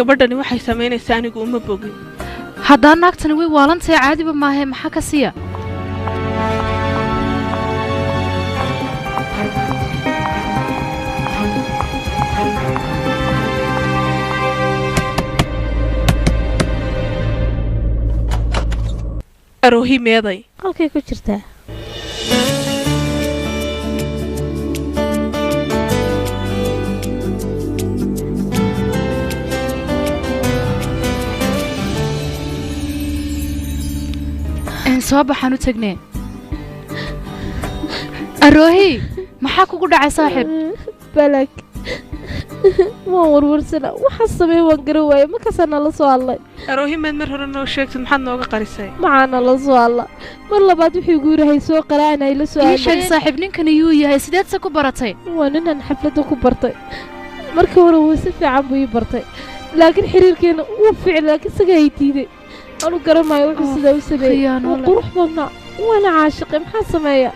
Gabadhani waxay samaynaysaa anigu uma bogin. Haddaan naagtani way waalantahay, caadiba maahe, maxaa ka siiya? Aroohi meeday? Qolkay ku jirtaa. Soo baxaan u tagnee. Aroohi, maxaa kugu dhacay saaxiib? Balag, waan warwarsana, waxaa sameey waan garan waaye. Markaasaa nala soo hadlay. Aroohi, maad mar hore noo sheegtid? Maxaad nooga qarisay? Maxaa nala soo hadla mar labaad wuxuu igu yidhi hay soo qaraacin, hayla soo Ii sheeg saaxiib, ninkani yuu yahay? Sideed se ku baratay? Waa ninaan xafladda ku bartay. Markii hore wuu si fiican buu ii bartay, laakiin xiriirkeena wuu ficil, laakiin isaga ay diiday. Anu garan maayo wuxuu sidaa u sameeyey. Wuu qurux badnaa, waana caashiqay. Maxaa sameeya,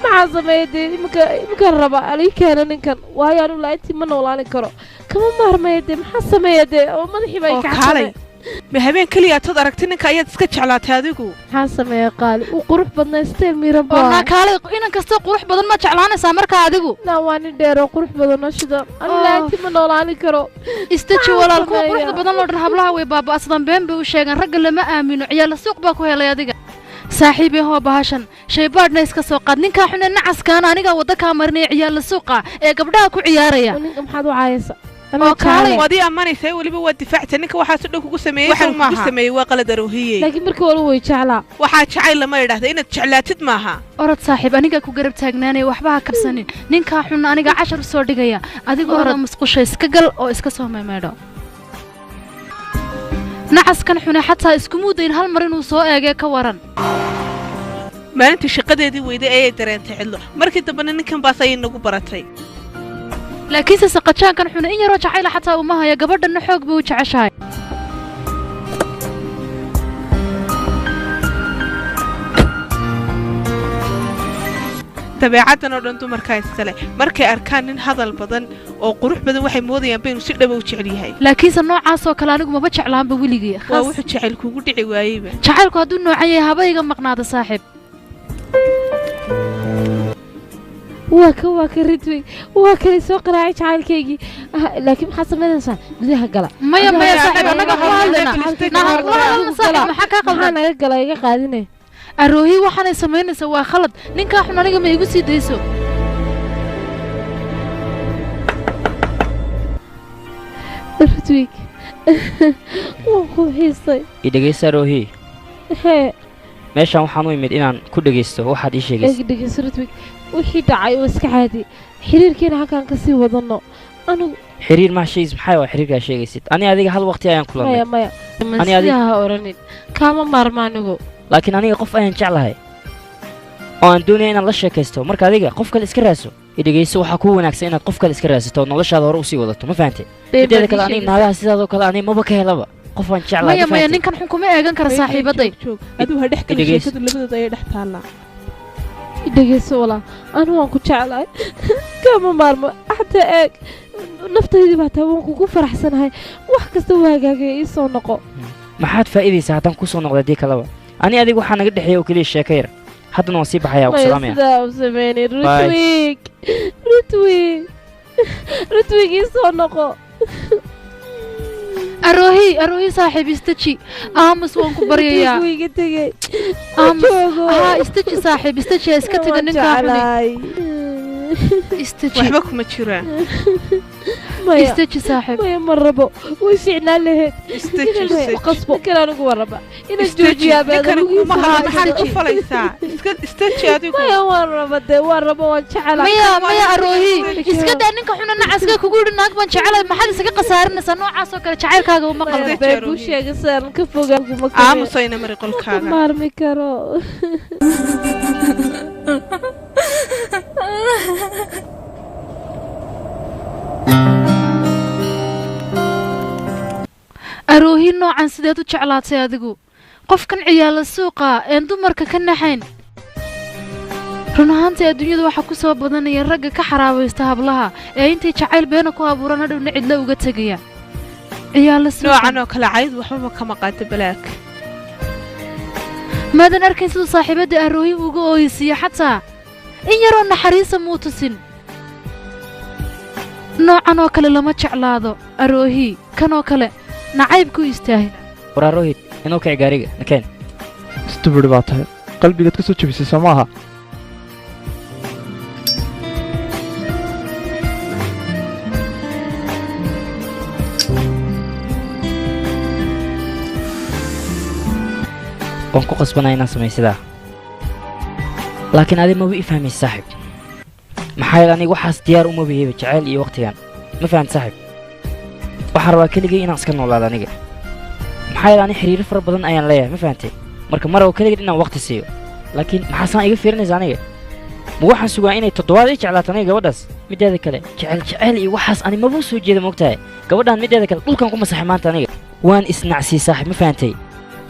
maxaa sameeya? Dee iminka raba alii keena ninkan, waayo anu laaintii ma noolaanin karo, kama maarmaya. Dee maxaa sameeya? Dee oo madaxii baa Oo kaalay, ma habeen keliya tood aragti ninka ayaad iska jeclaatay adigu? Maxaa sameeya qaali? Uu qurux badnaa, steel miiran. Oo naa kaalay, inan kasta qurux badan ma jeclaanaysaa markaa adigu? Naa waa nin dheer oo qurux badan oo shida. Anu laaintii ma noolaanin karo. Istaji walaal, kuwa quruxda badan loo dhan hablaha way baaba'sadaan, been bay u sheegaan. Ragga lama aamino, ciyaala suuq baa ku helay adiga. Saaxiibey, hoo bahashan shaybaadhna iska soo qaad. Ninkaa xune nacaskaana anigaa wadda kaa marinaya, ciyaala suuqa ee gabdhaha ku ciyaaraya. Ninka maxaad u caayaysa? Oo kaalay. Waad ii ammaanaysaa, weliba waad difaactay ninka. Waxaas dhan kugu sameeyey Waxaan soo kugu sameeyey waa qalad, Aroohiyey. Laakiin markii hore way jeclaa. Waxaa jacayl lama idhaahda, inaad jeclaatid maaha. Orod saaxiib, anigaa ku garab taagnaanaya, waxba ha kabsanin. Ninkaa xunna anigaa cashar u soo dhigaya. Adigu orod musqusha iska gal oo iska soo memeedho. Nacaskan xune xataa iskumuu dayn hal mar inuu soo eegee, ka waran? Maalintii shaqadeedii weyday ayay dareentay cidlo. Markii dambena ninkan baas ayay nagu baratay. Laakiinse saqajaankan xune in yaroo jacayla xataa uma haya gabadhanna, xoog bay u jeceshahay. Dabeecaddan oo dhan dumarkaa iskale. Markay arkaan nin hadal badan oo qurux badan, waxay moodayaan baynu si dhaba u jecel yahay. Laakiinse noocaasoo kale anigu maba jeclaanba weligii. Waa wuxuu jacayl kugu dhici waayeyba. Jacaylku hadduu noocan yahay, haba iga maqnaada saaxiib. Waa ka, waa ka Ridwig, waa kale soo qaraacay jacaylkaygii. Laakiin maxaad samaynaysaa? Gudaha gala. Maya, maya saaxiib, annaga kula hadlayna. Naha kula hadalna saaxiib, maxaa kaa Maxaa qaldan? Naga gala, iga qaadine. Aroohi, waxaanay samaynaysaa waa khalad. Ninkaa xun aniga ma igu sii dayso? Ridwig, waan ku xiisay. I dhegaysta Roohi. Hee? Meeshaan waxaan u imid inaan ku dhegaysto waxaad ii sheegaysa. Eeg, dhegeyso Ridwig, wixii dhacay oo iska caadi, xiriirkeena halkaan kasii wadano anigu. Xiriir maa sheegaysid? Maxay waa xiriirkaa sheegaysid? Ani adiga hal waqti ayaan kulannay. Maya, maya. Ani adiga- Sidaa ha oranin, kaama maarma anigu. Laakiin aniga qof ayaan jeclahay oo aan doonaya inaan la sheekaysto. Marka adiga qof kale iska raadso. I dhegayso, waxaa kuu wanaagsan inaad qof kale iska raadsato oo noloshaada hore usii wadato, ma fahantay? Mideeda kale, aniga naagaha sidaadoo kale ani maba ka helaba qof aan jeclahay. Maya, Ma maya. fahantay? Ninkan xun kuma eegan kara saaxiibaday. Joog, aduu ha dhex gala. Dhegeyso. Sheekadu labadooda ayay dhex taallaa. Dhegeyso walaa, anigu waan ku jeclahay, kaama maarmo. Xataa eeg, naftaydii baa taa, waan kugu faraxsanahay, wax kasta waa hagaagaya, ii soo noqo. Maxaad faa'iidaysaa haddaan kusoo noqda? Haddii kaleba ani adiga waxaa naga dhexeeya oo keliya sheeko yar. Haddana waan sii baxayaa, ku Maya. salaamaya. Sidaa u sameynin. Bye. Ritwig, Ritwig, Ritwig, ii soo noqo. Aroohi, Aroohi saaxiib, istaji, aamus, waan ku baryayaa. Ritwig wuu iga tegey. Aamus. Joogo. Haa, istaji saaxiib, istaji, ha iska taga Waan ninkaa xuni. jeclahay. Istaji. Waxba kuma jiraan. Maya. Istaji saaxiib. Maya, ma rabo, way fiicnaan lahayd. Istaji, Inaan istaji. qasbo ninkan, anigu waan raba inaan Istaji. joojiyaa. Ninkani kuma hadlo, maxaad u falaysaa? Iska istaji adigu. Maya, waan raba dee, waan raba, waan jecelahay. Maya, maya, Aroohi, iska daa ninka xuna nacaska kugu yidhi naag baan jecelay. Maxaad isaga khasaarinaysaa? Noocaas oo kale jacaylkaaga uma qalmo. Maya, been buu sheegay, sidaan ka fogaan kuma karo. Aamusayna mari Ma qolkaaga. maarmi karo. Aroohi, noocan sideed u jeclaatay adigu? Qofkan ciyaala suuqa een dumarka ka naxayn. Run ahaantii adduunyada waxaa ku soo badanaya ragga ka xaraabaysta hablaha ee intay jacayl beena ku abuuraan hadhowna cidlo uga tegaya. Ciyaala suuqa. Noocan oo kale cayd waxbaba kama qaado balaag. Maadan arkayn siduu saaxiibadda Aroohi uga ooyisiiye xataa in yaroo naxariisa muu tusin. Noocan oo kale lama jeclaado Aroohi, kanoo kale nacaybku istaahila. War Aroohid, inuu kici gaariga nakeen. Stupid baa tahay, qalbigaad ka soo jebisay soo maaha. Waan ku qasbanaa inaan sameeyo sidaa, laakiin adi maba i fahmaysa saaxiib. Maxaa yeele aniga waxaas diyaar uma bihiyba jacayl iyo waqtigan, ma fahamta saaxiib? Waxaan rabaa keligay inaan iska noolaado aniga, maxaa yeele ani xiriiro fara badan ayaan leeyahay, ma fahantay? Marka ma rabo keligeed inaan waqti siiyo. Laakiin maxaasaan iga fiirinaysa aniga? Ma waxaan sugaa inay toddobaad ii jeclaato aniga gabadhaas? Mideeda kale jecel jecel iyo waxaas ani maba soo jeeda, moogtahay? Gabadhaan mideeda kale dhulkan ku masaxay maanta aniga, waan isnacsiyey saaxiib, ma fahantay?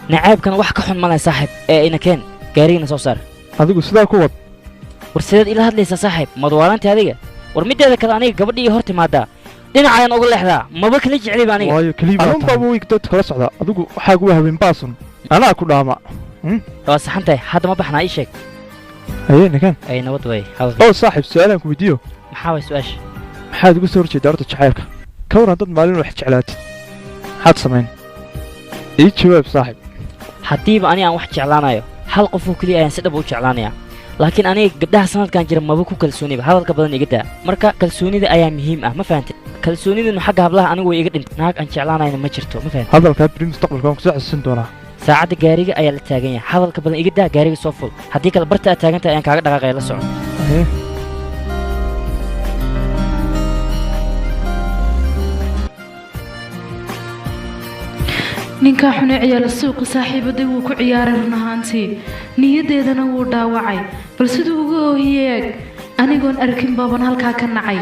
Nacaybkana wax ka xun ma leh saaxiib. Ee ina keen gaarigana soo saar. Adigu sidaa ku wad. War sideed ila hadlaysaa saaxiib? Madwaalantay adiga? War mideeda kale aniga gabadhii hor timaadaa dhinacayaan uga leexdaa, maba kala jecliba aniga. Waayo keliya baa tahay wiig dadka kala socda. Adigu waxaa kuwa habeen baasun, anaa ku dhaama. Waa saxan tahay. Hadda ma baxnaa? Ii sheeg. Haye ninkan. Ay nabad way hadalka. Oo saaxiib, su-aalaan ku weydiiyo. Maxaa way su-aasha? Maxaad uga soo horjeedaa horta jacaylka? Ka waran dad maalin wax jeclaatid, maxaad samayn? Ii jawaab saaxiib. Haddiiba ani aan wax jeclaanayo, hal qofoo keliya ayaan si dhab u jeclaanayaa. Laakiin aniga gabdhaha sanadkan jira maba ku kalsooniba. Hadalka badan iga daa. Marka kalsoonida ayaa muhiim ah, ma fahantay? Kalsoonidanu xagga hablaha anigu way iga dhintay. Naag aan jeclaanayna ma jirto, ma fahantay? Hadalkaa beri mustaqbalka waan kusoo xasuusin doonaa. Saacadda gaariga ayaa la taagan yahay. Hadalka badan iga daa, gaariga soo ful. Haddii kale barta aad taagan tahay ayaan kaaga dhaqaaqaya, la soco. Haye. Ninkaa xune ciyaala suuqa saaxiibaday wuu ku ciyaaray run ahaantii, niyaddeedana wuu dhaawacay. Bal siduu uga oohiye eeg. Anigoon arkin baaban halkaa ka nacay.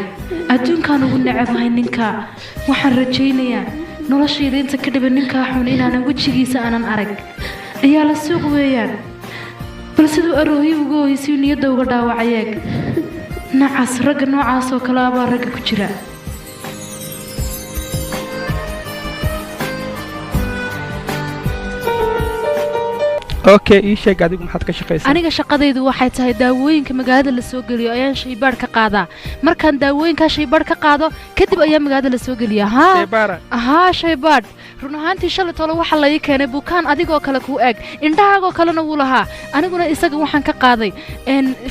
Adduunkaan ugu necabahay ninkaa. Waxaan rajaynayaa noloshayda inta ka dhiban ninkaa xun inaanan wejigiisa aanan arag. Ciyaala suuq weeyaan. Bal siduu Aroohi uga oohisiyuu niyadda uga dhaawacay eeg. Nacas, ragga noocaas oo kale abaa ragga ku jira. Okay, ii sheeg, adigu maxaad ka shaqaysaa? Aniga shaqadaydu waxay tahay daawooyinka magaalada la soo geliyo ayaan shaybaadh ka qaadaa. Markaan daawooyinkaa shaybaadh ka qaado kadib ayaa magaalada la soo geliyaa. Haa. Shaybaara? Haa, shaybaadh. Run ahaantii shalay tole waxaa la ii keenay bukaan adigoo kale kuu eg, indhahaagoo kalena wuu lahaa. Aniguna isaga waxaan ka qaaday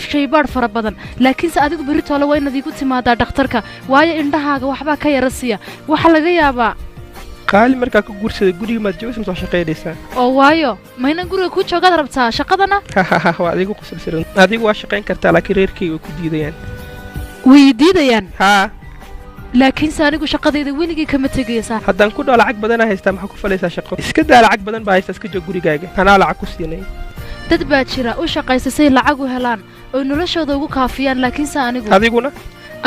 shaybaadh fara badan. Laakiinse adigu berri tole waa inaad iigu timaadaa dhakhtarka, waayo indhahaaga waxbaa ka yara siiya, waxaa laga yaabaa. Qaali, markaa ku guursaday guriga maad joogaysa mise waa shaqaynaysaa? Oo waayo, maynan guriga kuu joogaad rabtaa shaqadana? Waa adigu qusulsiran. Adigu waa shaqayn kartaa, laakiin reerkayga way ku diidayaan. Way diidayaan? Haa. Laakiinse anigu shaqadayda weligii kama tegaysaa. Haddaan ku dhaho lacag badanaa haystaa, maxaa ku falaysaa shaqo? Iska daa, lacag badan baa haystaa, iska joog gurigaaga, anaa lacag ku siinay. Dad baa jira u shaqaysa say lacag u helaan oo noloshooda ugu kaafiyaan, laakiinse anigu Adiguna?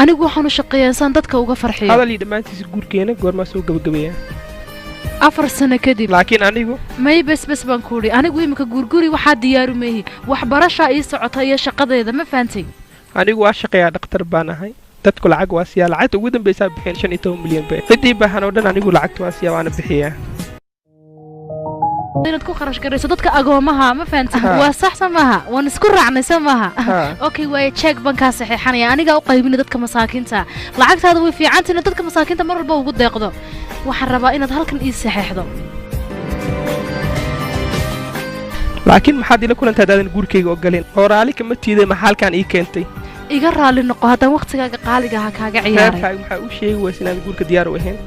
Anigu waxaan u shaqeeyaa insaan dadka uga farxiyo. Hadal iyo dhammaantiisa, guurkeena goormaa soo gabagabeeyaa? 4 sano kadib. Laakiin anigu May, bes bes baan ku idhi. Anigu iminka guurguri waxaa diyaaru meehi. Waxbarashaa ii socota iyo shaqadeeda, ma fahantay? Anigu waa shaqeeyaa, dhakhtar baan ahay, dadku lacag waa siiyaa. Lacagta ugu dambaysaa bixeen 15 milyan be ciddii baahan oo dhan anigu lacagta waa siiyaa, waana bixiyaa. Inaad ku kharash garayso dadka agoomaha, ma fahantay? Ha. Waa sax, sa maaha? Waan isku raacnay, sa maaha? Ha. Okay, waaye jeeg baan kaa saxeexanaya, anigaa u qaybinay dadka masaakiinta. Lacagtaada way fiicanta inaad dadka masaakiinta mar walba ugu deeqdo. Waxaan rabaa inaad halkan ii saxeexdo. Laakiin maxaad ila kulantaa haddaadan guurkayga ogolin oo raalli kama tiiday? Maxaa halkaan ii keentay? Iga raalli noqo haddaan waqtigaaga qaaliga aha kaaga ciyaaray. Reerkaaga maxaa u sheegi waysa inaan guurka diyaar u ahayn?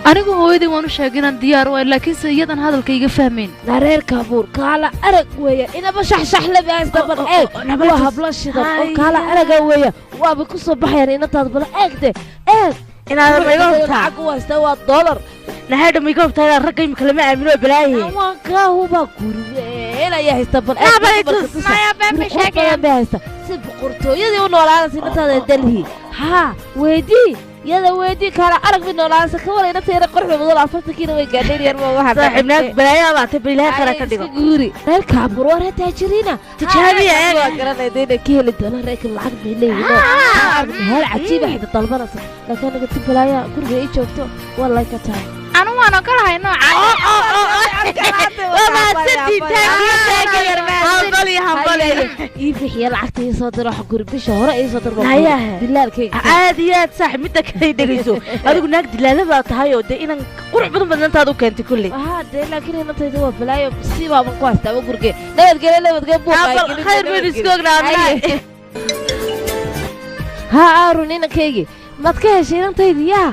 Anigu hooyaday waan u sheegay inaan diyaar u ahay, laakiinse iyadan hadalka iga fahmayn. Reerka Abuur kaala arag weeya, inaba shaxshaxle bay haysta. Bal eeg, waa hablo shidan oo kaala araga weeya, waaba ku soo baxayaan inantaad. Bal eegde, eeg. Inaad ma iga hubtaa? Lacag u haystaa waa doolar. Nahaydha, ma iga hubtaa inaad ragga imika lama aamino oo balaaye? Waan kaa hubaa, guri ayaa haysta. Bal eeg, dumarka tusa. Guri qurux badan bay haysta, si boqortooyadii u noolaanaysa inantaada Delhi. Haa, weydii yada, weydii, kaala arag mid noolaanaysa ka wala inanta yara quruxda badan. 40-kiina way gaadheen yar ma waxaa. Saaxiib, naag balaayaa baatay, bal Ilaahay khayr ha ka dhigo. Iska guuri. Reerka Abuur waa reer taajiriina. Tijaabiya, eeg. Waa garanayda inay ka heli doonaan reerka, lacag bay leeyihiin, meel cajiiba xita dalbanaysa. Laakiin aniga ti balaayaa guriga ii joogto waa lay ka tahay. Anu waan ogolahay nooca. Waa mahadsantiin, thank you. Hambali, hambali. Ii bixiya lacagta, ii soo diro waxa guri bisha hore ii soo diro. Hayaha. Dilaalkayga. Aad iyo aad, saaxib. Midda kale, dhegeyso, adigu naag dilaala baa tahay oo dee inan qurux badan badnantaad u keentay kulley. Haa dee, laakiin inantayda waa balaayo, si baaban ku haystaa gurige. Nabadgelyo, nabadgelyo, buuqa. Bal khayr baynu isku ognaa. Haa Aarun, inankaygii maad ka heshay inantaydi? Yaa,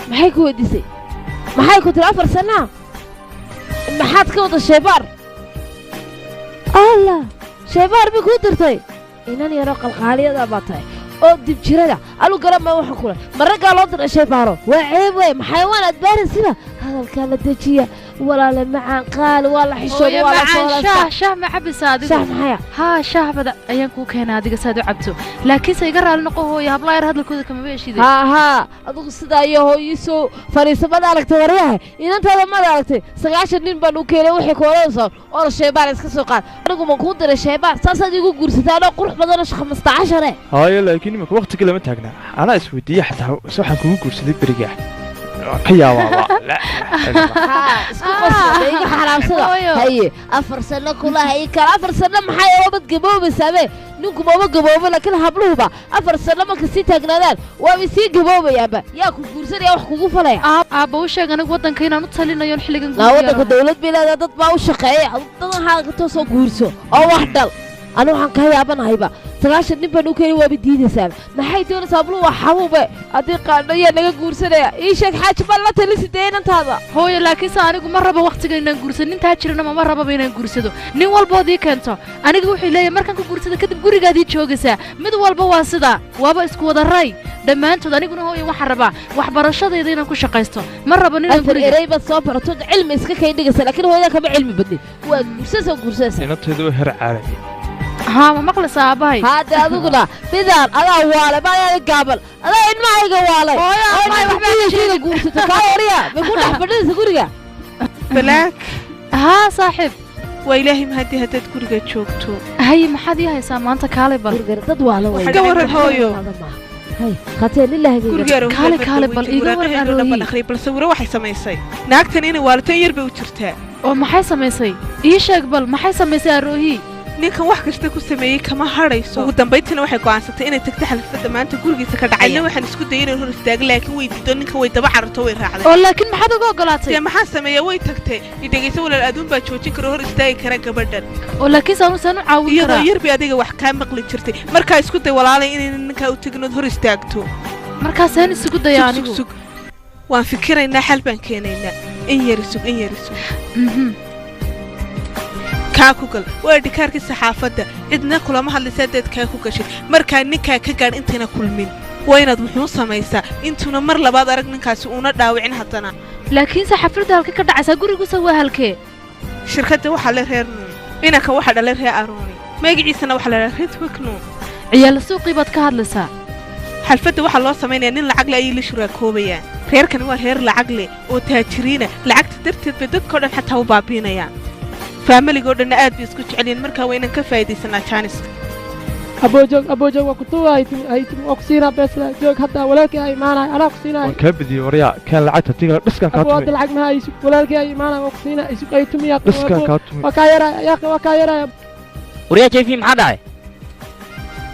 maxay ku weydiisay? Maxay ku tiri? 4 sanaa maxaad ka wada shaybaar? Allah, shaybaar bay kuu dirtay. Inan yaroo qalqaaliyada baa tahay oo dibjirada anu garan maa waxa kule. Ma raggaa loo diray shaybaaro? Waa ceeb wey, maxayawaan aad baaraysiba. Hadalkaa la dejiya, walaale macaan, qaali waa la xishooda. Hooyo waa la macaan, soolasta. Shaah, shaah ma cabaysaa adigu? Shaah maxaya? Haa, shaah bada ayaan kuu keenaa adiga saad u cabto, laakiinse iga raali noqo hooyo, hablaha yar hadalkooda kamaba heshide. Haa haa, adigu sidaa iyo hooyiisoo fadhiisa mad aragtay? Waryaha, inantaada mad aragtay? 90 nin baan u keenay, waxay ku odhanaysaa oor shaybaar iska soo qaad. Anigu ma kuu diray shaybaar? Saasaad igu guursataa anoo qurux badanoo 15. Haayo, laakiin imika waqtigii lama taagnaa. Anaa isweydiiyey xataa se waxaan kugu guursaday beriga. Waan ka yaabaaba. Haa, isku qosla iga xaraamsada. Hooyo. Haye, 4 sano kula haye kala 4 sano maxay oobad gaboobaysaame? Ninku mama gaboobo, laakiin habluhuba 4 sano marka sii taagnaadaan waaba sii gaboobayaanba. Yaa ku guursanaya, wax kugu falaya? Aabba, u sheeg anigu waddanka inaan u talinayo xilligan. Naa, waddanka dawlad bay leedahay, dad baa u shaqeeya. Dad waxaa toosoo guurso oo wax dhal. Anigu waxaan ka yaabanahayba, 90 nin baan u keeni, waaba diidaysaa. Maxay doonaysaa? Habluhu waa xabuube. Haddii qaadho yaa naga guursanaya? Ii sheeg, xaaji, bal la talisi dee inantaada. Hooyo, laakiinse anigu ma rabo waqtiga inaan guursado. Nintaa jirana mama rababa inaan guursado. Nin walbood ii keento aniga wuxuu leeyahay markaan ku guursado kadib gurigaadii joogaysaa. Mid walba waa sidaa, waaba isku wada ray dhammaantood. Aniguna hooyo waxaan rabaa waxbarashadayda inaan ku shaqaysto. Ma rabo ninaan 4 guriga erey baad soo barato, cilmi iska kay dhigaysa, laakiin hooyada kama cilmi badnin. Waa guursanaysa, guursanaysa. Inantayda waa heer caalami. Haa, ma maqlaysaa aabbahay? Haade, adiguna midaan adaa waalay, ma adaa gaaban, adaa ilmahayga waalay. Hooyo, aabbahay waxbaa ka guriga sheegin. Guursato kaa wariya may ku dhex fadhidaysa guriga. Balaag. Haa saaxiib. Waa Ilaahay mahadii haddaad guriga joogto. Haye, maxaad ii haysaa maanta? Kaalay bal. Guriga dad waala way. Iga waran hooyo. Hay khatee lillahi. Guriga. Kaale, kaale, bal iiga waran arooyi. Akhriy bal sawiro waxay samaysay naagtan. Inay waalato in yar bay u jirtaa. Oo maxay samaysay? Ii sheeg bal, maxay samaysay aroohii? Ninkan wax kasta ku sameeyey kama hadhayso. Ugu dambayntiina waxay go'aansatay inay tagto xalfadda maanta gurigiisa ka dhacaya. Anna waxaan isku dayay inaan hor istaago, laakiin way diido. Ninkan way daba cararto, way raacday. Oo laakiin maxaad uga ogolaatay? Dee maxaa sameeya? Way tagtay. Idhegayso walaal, aduun baa joojin kara, hor istaagi kara gabadhan. Oo laakiin saanu saan u caawin iyadoo karaa? yar bay adiga wax kaa maqli jirtay. Markaa isku day walaalay inaynan ninkaa u tegin ood hor istaagto. Markaasaan isugu daya Sug, anigu. sug, sug, waan fikiraynaa, xal baan keenaynaa. In yar sug, in yar sug. Kaa ku gal waa dhikaarkii saxaafadda. Cidna kulama hadlaysa haddaad kaa ku gashid. Markaa ninkaa ka gaadh intayna kulmin. Waa inaad muxuu samaysaa intuuna mar labaad arag ninkaasi uuna dhaawicin haddana. Laakiinse xafladda halkee ka dhacaysaa? Gurigusa waa halkee? Shirkadda waxaa le reer Nuun. Inanka waxaa dhalay reer Arooni, magaciisana waxaa la dhaha Ritwik Nuun. Ciyaal suuqii baad ka hadlaysaa. Xalfadda waxaa loo samaynayaa nin lacag le ayay la shuraakoobayaan. Reerkani waa reer lacag leh oo taajiriina. Lacagta darteed bay dadkao dhan xataa u baabiinayaan. Faamiligoo dhanna aad bay isku jecelyiin. Markaa waa inaan ka faa'iidaysanaa jaaniska. Aboo joog, aboo joog, waa ku tuuga. Haytimi, haytimi, waa ku siinaa beesla. Joog hadda, walaalkii ay imaanaya, anaa ku siinaya. Waan kaa badiyey waryaa, kaan lacagta tigala dhiskan kaa Aboo hadda tumay. Lacag maha isug, walaalkii ay imaanaya, waa ku siinaa, isug ay tumiya. Dhiskan kaa tumay. Waa kaa yaraya yaaqi, waa kaa yaraya. Waryaa JV, maxaa dhacay?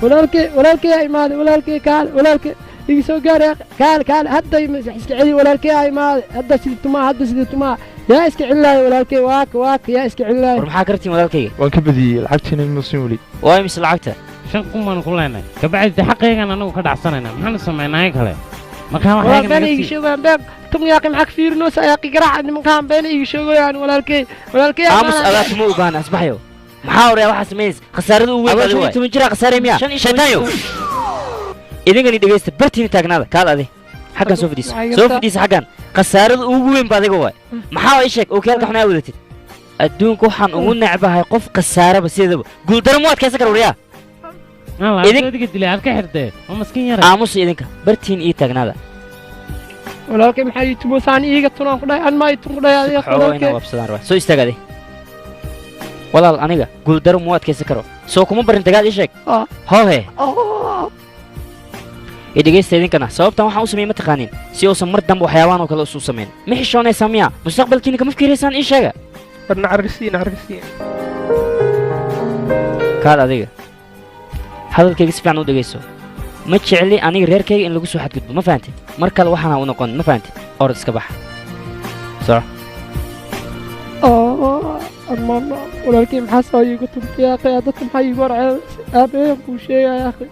Walaalkii, walaalkii ay imaaday, walaalkii, kaal walaalkii iga soo gaar yaaqi, kaal, kaal hadda iska celi. Walaalkii ay imaaday hadda, sidii tumaa hadda, sidii tumaa yaa iska celinaayo walaalkii, waaka waaka yaa iska celinaayo. War maxaa kartiin walaalkayga? Waan ka badiyey lacagtiina, muusin weli. Waa imise lacagta? 5,000 baanu ku leenahay. Kabacdi de xaqaygan anagu ka dhacsanayna, maxaanu samaynaa kale markaa? Walaal Waxayga been naga iiga sii sheegayaan, been tum yaaqi, maxaa ka fiirinoosa yaaqi? Garaaca nimankaan been iiga sheegayaan. Walaalkii, walaalkii ay Aamus. imaanaya. Adaa kuma u baahna asbaxyo. Maxaa waryaa waxaa samaynaysa? Khasaarada ugu weyn adiga waay. 15 jiraa khasaaray miya? Shaytaanyo, idinkani dhegeysta, bartiina taagnaada. Kaal adi xaggan soo fadhiiso. Waxay Soo gartaa. fadhiisa xaggan. Khasaarada ugu weyn ba adiga waay. Maxaa ii sheeg okiyaalka xunaa wadatid? Adduunka waxaan ugu necbahay qof khasaaraba sideedaba. Guuldaro mu adkaysan kara waryaa. Adiga dilay aad ka xirtee, waa maskiin yare. Aamusa idinka, bartiin ii taagnaada. Walaalkay maxaa ii tumoosaan iiga tunaan ku dhahay an maa ii tun ku dhahay adiga? Xoogaa inaa Walaalkay waabsadaan rabaa. Soo istaag adi. Walaal, aniga guuldaro mu adkaysan karo. Soo kuma barin dagaal? Ii sheeg. Ah. Hoohe. Oh. Ee dhegeysta idinkana sababtan waxaan u sameeyey ma taqaanin si uusan mar dambe waxyaabahan oo kale isu samayn. Ma xishoonaysaa miya? Mustaqbalkiina kama fikiraysaan ii sheega. War nacarisiin nacarisiin. Kaal adiga. Hadalkayga si fiican u dhegeyso. Ma jecli aniga reerkayga in lagu soo xadgudbo, ma fahantay? Mar kale waxaan ha u noqon, ma fahantay? Orod iska bax. Soco. Armaano walaalkay maxaa soo iigu tumtay yaa akhi? Dadka maxaa iigu horceeday? Aabbahay kuu sheegaya yaa akhi.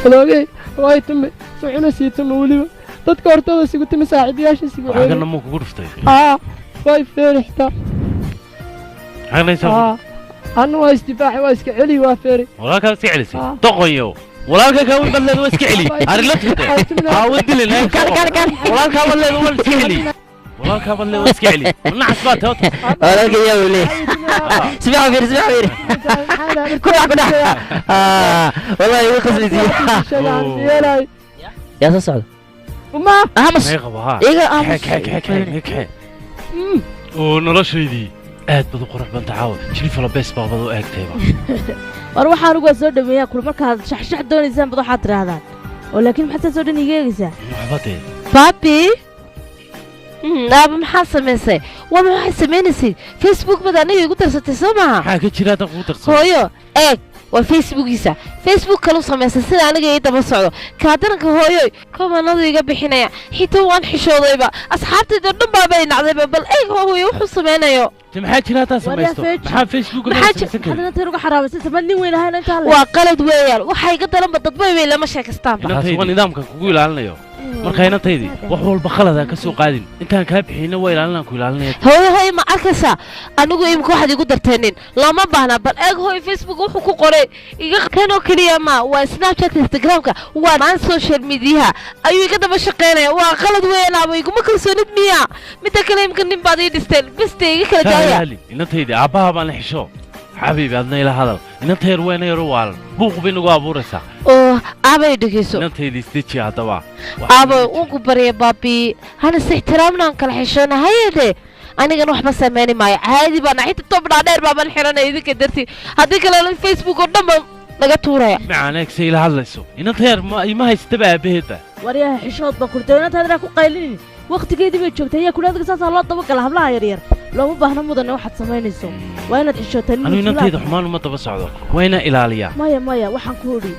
Walaagay way tumay, sucuna sii tumay weliba. Dadka hortooda isigu timi, saaxiibayaasha isigu Xagana muu kugu dhuftay? Aa, way feeri xitaa. Xaganaysa. Aa, anna waa isdifaacay, waa iska celi, waa feeri. Walaalkaa iska celisay doqonyo, walaalka kaa weyn baad leedahay, waa iska celi arrin la tugtay haa wa dilin. Walaalkaa baad leedahay, waa iska celi. Walaalkaa baad leedahay, waa iska celi. Nacas baa tahay. Walaalka yaa uu leeyahay. Si fiican fiiri, si fiican fiiri. Ku dhac, ku dhac. Wallahi igu qasbaysiiye. Yaa soo socda? Ma aamus. May qabo haa. Iga aamus. Kaxe, kaxe, kaxe, kaxe. Oo noloshaydii aad baad u qurux badan tahay caawa, jilifala bees baabad u eegtayba. War waxaan ugu soo dhameeyaa kul markaad shaxshax doonaysaan bad waxaad tidhaahdaan oo laakiin maxaad saas oo dhan iiga eegaysaa? Waxba dee. Baabi, aaba maxaa samaysay? Waa maxay samaynaysay? Facebook baad aniga igu darsatay soo maaha? Maxaa ka jira haddaan kugu darsado? Hooyo eeg, waa Facebookiisa, Facebook kalu samaysay sida aniga ii daba socdo kaadaranka. Hooyoy, komanadu iga bixinaya xitaa waan xishoodayba, asxaabtayda dhan baabay nacdayba. Bal eeg hooyo wuxuu samaynayo. Te maxaa jira haddaan samaysto? Maxaa Facebook Maxaa samaysan karin? Waa qalad weeyaan, waxaa iga daranba dadbay bay lama sheekaystaanba. Inantaydi waa nidaamkan kugu ilaalinayo. Marka inantaydii wax walba khalad aan ka soo qaadin, intaan kaa bixinna waa ilaalinaan ku ilaalinaya. Hooyo, hooyo, ma arkaysaa anigu imika waxaad igu darteenin looma baahna. Bal eeg hooyo, Facebook wuxuu ku qoray iga kanoo keliya ma waa Snapchat, Instagramka, waa maan social mediaha ayuu iga daba shaqeynaya. Waa qalad weeyaan aaba, iguma kalsoonid miya? Midda kale imika nin baad ii dhisteen, beste iga kala daaya. Hali inantaydii aabbaha baan la xisho. Xabiibi, adna ila hadal. Inanta yar weyna yaro waalan buuq bay nagu abuuraysaa. Oo aabay dhegeyso. Inantaydii isdeji haddaba. Aabay uunku barya baabi, hana is ixtiraamna, aan kala xishoona. Hayade anigana waxba sameyni maayo, caadi baan xitaa tob dhaadheer baaban xiranaya idinka dartii, haddii kale Facebook oo dhan baan naga tuuraya. Macaan eegse ila hadlayso inanta yar, ma ima haystaba aabbaheedba. Waryaha xishood baa kurtay, inantaad inaa ku qaylinin, waqtigeedii bay joogtay. Ayaa kuli adiga saasaa loo dabagala hablaha yaryar, looma baahna mudane. Waxaad samaynayso waa inaad xishootaa nin Anigu mas-uul inantayda ah. xumaan uma daba socdo, waa inaan ilaaliyaa. Maya maya, waxaan ku idhi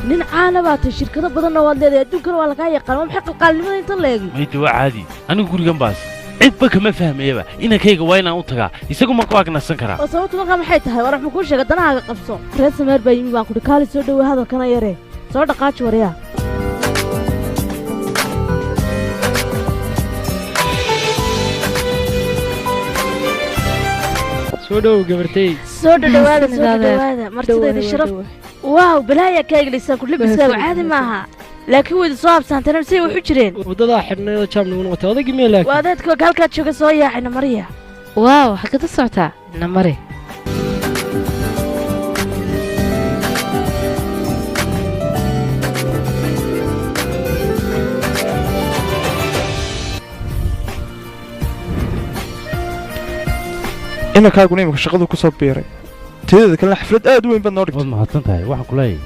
nin caana baa tay, shirkado badanna waad leedahay, adduunkana waa lagaa yaqaan. Waa maxay qalqaalnimada inta la eegi? Mayda waa caadi, anigu gurigan baas cidba kama fahmayaba. Inankayga waa inaan u tagaa, isagu ma ku agnasan karaa. Oo sababtu markaa maxay tahay? War waxaan kuu sheegay danahaaga qabso. Reer sameer baa yimi baan kudhi, kaali soo dhowey, hadalkana yaree soo dhaqaaji waryaa. Soo dhow gabartay. Soo dhadhawaada, soo dhadhawaada martidayda sharaf. Waaw, balaayaa kaa eglaysaan ku labiskaagu caadi maaha, laakiin wayda soo habsaanteen, say wax u jireen? Waddadaa xidhnayd oo jaam nagu noqotay odaygii miya laakiin? Waa adeedka halkaad jooga soo yaacay namariya. Waaw, xagad u socotaa namari? Inankaaguna imika shaqadu ku soo biiray, teedeeda kalena xaflad aad u weyn baad noo dhigtay. Waad mahadsan tahay. Waxaan ku leeyahay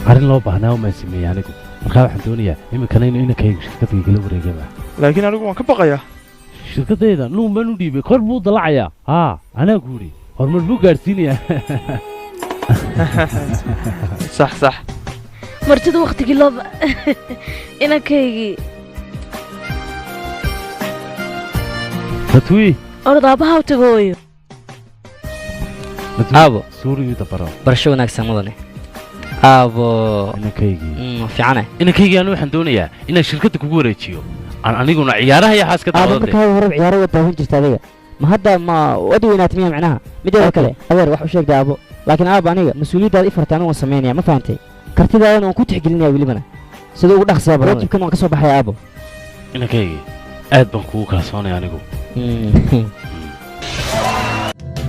arrin loo baahnaa umaan sameeyey anigu. Markaa waxaan doonayaa iminkana inuu inankaygu shirkadda igala wareegaba. Laakiin anigu waan ka baqayaa. Shirkaddayda nuun baan u dhiibay, kor buu dalacayaa. Haa, anaa ku yidhi horumar buu gaadhsiinayaa. Sax sax. Martida waqtigii loo inankaygii. Fatwi. Orod aabbaha u tago hooyo. Aabo. Suurigii dabaro. Barasho wanaagsan mudane. Aabo. Inankaygii. Fiicane. Inankaygii anu waxaan doonayaa inaan shirkadda kugu wareejiyo, aan aniguna ciyaaraha iyo xaaska Aabo, daawadade. markaa hore ciyaaro waad daawan jirta adiga. Ma hadda ma wad weynaatay miya macnaha? Mideeda kale adeer wax u sheegday aabo. Laakiin aabo aniga mas-uuliyaddaada i fartay anigu waan samaynaya, ma fahantay? Kartidaadana waan ku tixgelinaya welibana. Sida ugu dhaqsiya badan waajibkan waan ka soo baxaya aabo. Inankaygii aad baan kugu kalsoonay anigu.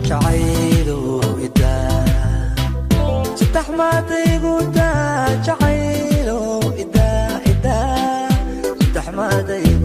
Jacaylow idaa, saddex maadaygu daa, jacaylow idaa, idaa, saddex maadaygu.